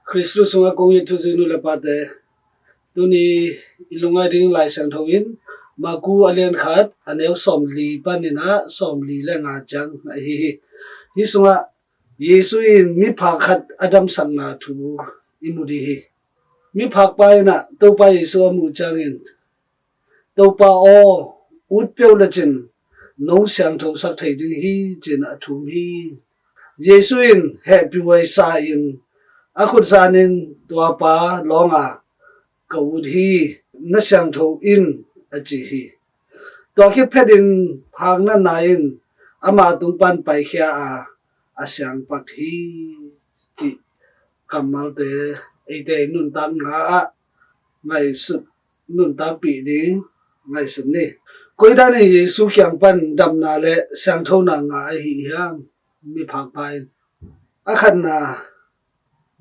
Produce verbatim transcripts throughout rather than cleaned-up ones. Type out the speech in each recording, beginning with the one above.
Khristu sungah kong it thuzui nu le pate, tuni i lungngai ding Lai Siangtho in Maku a lian khat a neu sawmli panin ah sawmli le nga ciang ahi hi. Hih sungah Jesu in miphak khat a damsakna thu i mu ding hi. Miphakpa in ah Topa Jesu a muh ciangin, "Topa aw, ut peuh lecin nong siangthosak thei ding hi," ci-in a thum hi. Jesu in hehpihhuai sa-in a khut zanin tua pa lawng a, "Ka ut hi, na siangtho in," a ci hi. Tua khit phetin phaknatna in ama tung pan paikhia a, a siangpak hi, cih kammalte eite nuntakna ah ngaihsut, nuntakpih ding ngaihsun ni. Koi danin Jesu kiang pan damna le siangthona ngah ahi hiam? Miphakpa in, a khatna,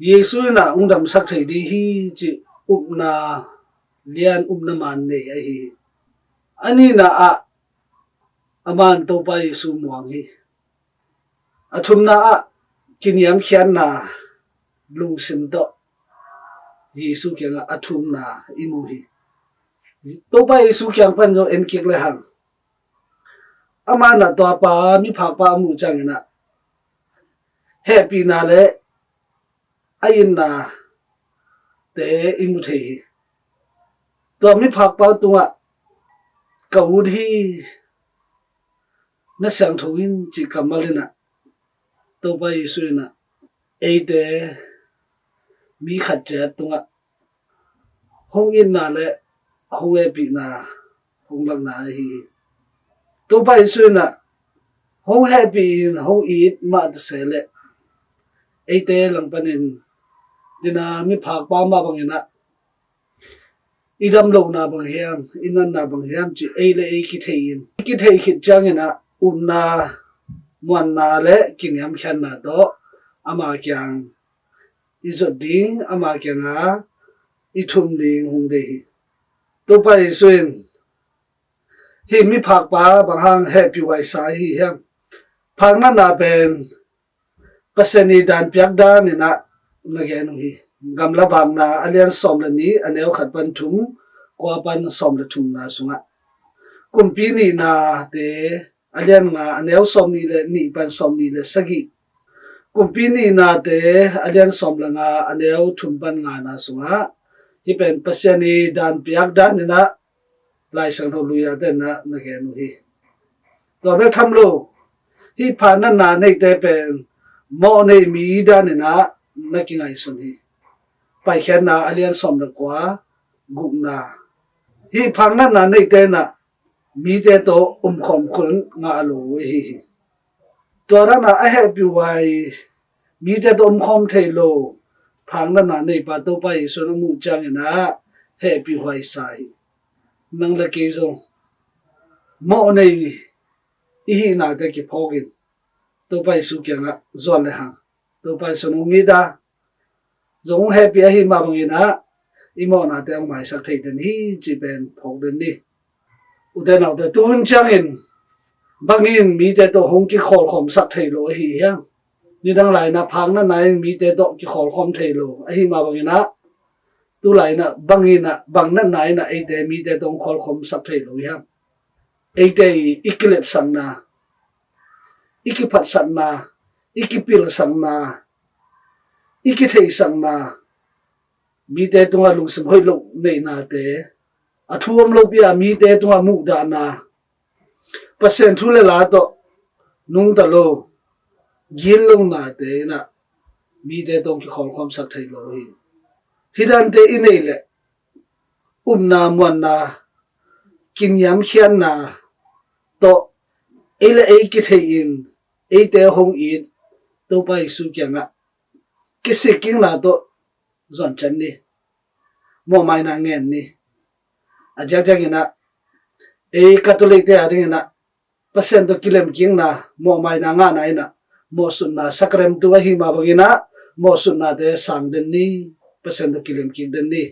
Jesu in ah hong damsak thei ding hi cih upna lian, upna man nei ahi hi. A nihna ah aman Topa Jesu muang hi. A thumna ah kiniamkhiatna lungsim tawh Jesu kiangah a thumna i mu hi. Topa Jesu kiang pan zong en kik le hang, aman ah tua pa, miphakpa a muh ciangin ah hehpihna le a itnate i mu thei hi. Tua miphakpa tungah, "Ka ut hi, na siangtho in," cih kammal in ah Topa Jesu in ah eite mi khat ciat tungah hong itna le hong hehpihna hong lakna ahi hi. Topa Jesu in ah hong hehpih in hong it mah ta se leh, eite langpanin dina miphakpa mah bangin ah i dam lohna bang hiam, i natna bang hiam cih ei le ei kithei in, kithei khit ciangin ah upna muanna le kiniamkhiatna tawh ama kiang i zot ding, ama kiangah i thum ding hong deih hi. Topa Jesu in hih miphakpa bang hang hehpihhuai sa ahi hiam? Phaknatna pen Pasian i dan piak dan in ah na gen uh hi. Gamla Vakna a lian sawm le nih, a neu khat pan thum, kua pan sawm le thumna sungah, Kumpi Nihnate a lian nga, a neu sawmnih le nih pan sawmnih le sagih, Kumpi Nihnate a lian sawm le nga, a neu thum pan ngana sungah, hih pen Pasian i dan piak dan in ah Lai Siangtho lui-a te na, na gen uh hi. Tua bek tham lo, hih phaknatna neite pen mawhnei mi dan in ah na kingaihsun hi. Paikhiatna a lian sawm le kua, gukna. Hih phaknatna neite in ah mite tawh omkhawm khun ngah lo ahi hi. Tua dan a hehpihhuai, mite tawh omkhawm thei lo phaknatna neipa Topa Jesu in a muh ciangin ah hehpihhuai sa hi. Nang le kei zong mawhnei i hihnate kiphawkin Topa Jesu kiangah zuan le hang, Topa Jesu in hong it a, zong hong hehpih ahih mah bangin ah i mawhnate hong maisak thei den hi cih pen phawk den ni. Ute naute, tuhun ciangin bangin mite tawh hong kikhawlkhawmsak thei lo ahi hiam? Nidang lai-in ah phaknatna in mite tawh kikhawlkhawm thei lo ahih mah bangin ah, tu lai-in ah bangin ah, bang natna in ah eite mite tawh hong khawlkhawmsak thei lo hiam? Eite i, i kiletsakna, i kiphatsakna, i kipilsakna, i kitheihsakna, mite tungah lungsim hoih loh neihnate, a thu om lopi-a mite tungah muhdahna, Pasian thu le la tawh nungta lo, gitlohnate in ah mite tawh hong kikhawlkhawmsak thei lo hi. Hih dante i neih leh upna muanna, kiniamkhiatna tawh ei le ei kithei-in eite hong it Topa Jesu kiangah kisikkikna tawh zuan ciat ni. Mawhmaina ngen ni. A diakdiakin ah ei Catholic-te a dingin ah Pasian tawh kilemkikna, mawhmaina ngahna in ah mawhsutna, sakramentu ahih mah bangin ah mawhsutnate sang den ni. Pasian tawh kilemkik den ni.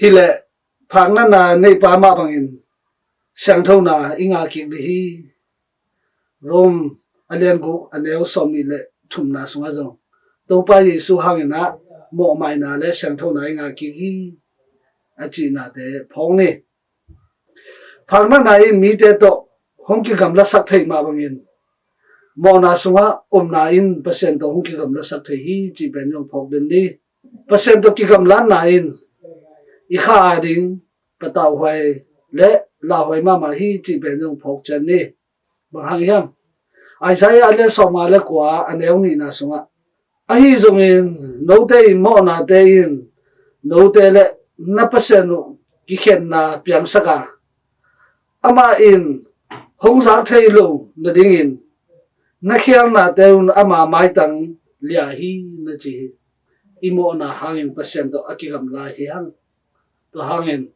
Hi leh phaknatna neipa mah bangin siangthona i ngah kik ding hi. Rom a lian guk, a neu sawmnih le thumna sungah zong, Topa Jesu hangin ah mawhmaina le siangthona i ngah kik hi, a cihnate phawk ni. Phaknatna in mite tawh hong kigamlasak thei mah bangin mawhna sungah omna in Pasian tawh hong kigamlasak thei hi cih pen zong phawk den ni. Pasian tawh kigamlatna in i kha a ding patauhuai le lauhuai mahmah hi cih pen zong phawk ciat ni. Bang hang hiam? Isaiah a lian sawmnga le kua a neu nihna sungah, ahi zongin note in mawhnate in note le na Pasian uh kikhenna piangsak a, amah in hong zak thei lo nadingin na khialnate un ama maitang liah hi, na ci hi. I mawhna hangin Pasian tawh a kigamla hi hang. Tua hangin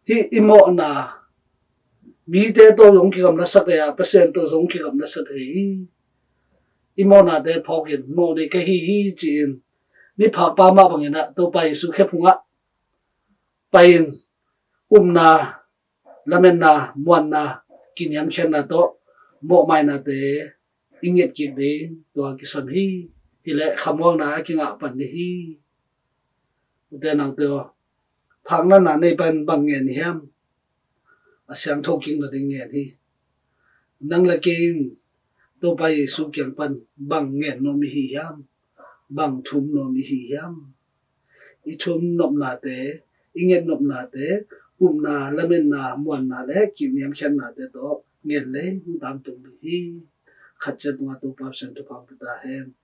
hih i mawhna mite tawh zong kigamlasak thei a, Pasian tawh zong kigamlasak thei hi. I mawhnate phawkin mawh ding ka hi hi ci-in miphakpa mah bangin ah Topa Jesu khephungah pai-in upna, lametna, muanna, kiniamkhiatna tawh mawhmainate i nget kik ding tua kisam hi. Hileh khamuakna a kingah pan ding hi. Ute naute aw, phaknatna nei pan bang ngen hiam? A siangtho kik nading ngen hi. Nang le kei in Topa Jesu kiang pan bang ngen nuam i hi hiam? Bang thum nuam i hi hiam? I thum nopnate, i nget nopnate, upna, lametna, muanna le kiniamkhiatnate tawh ngen lei hong tamtung ding hi. Khat ciat tungah Topa Pasian thupha pia ta hen.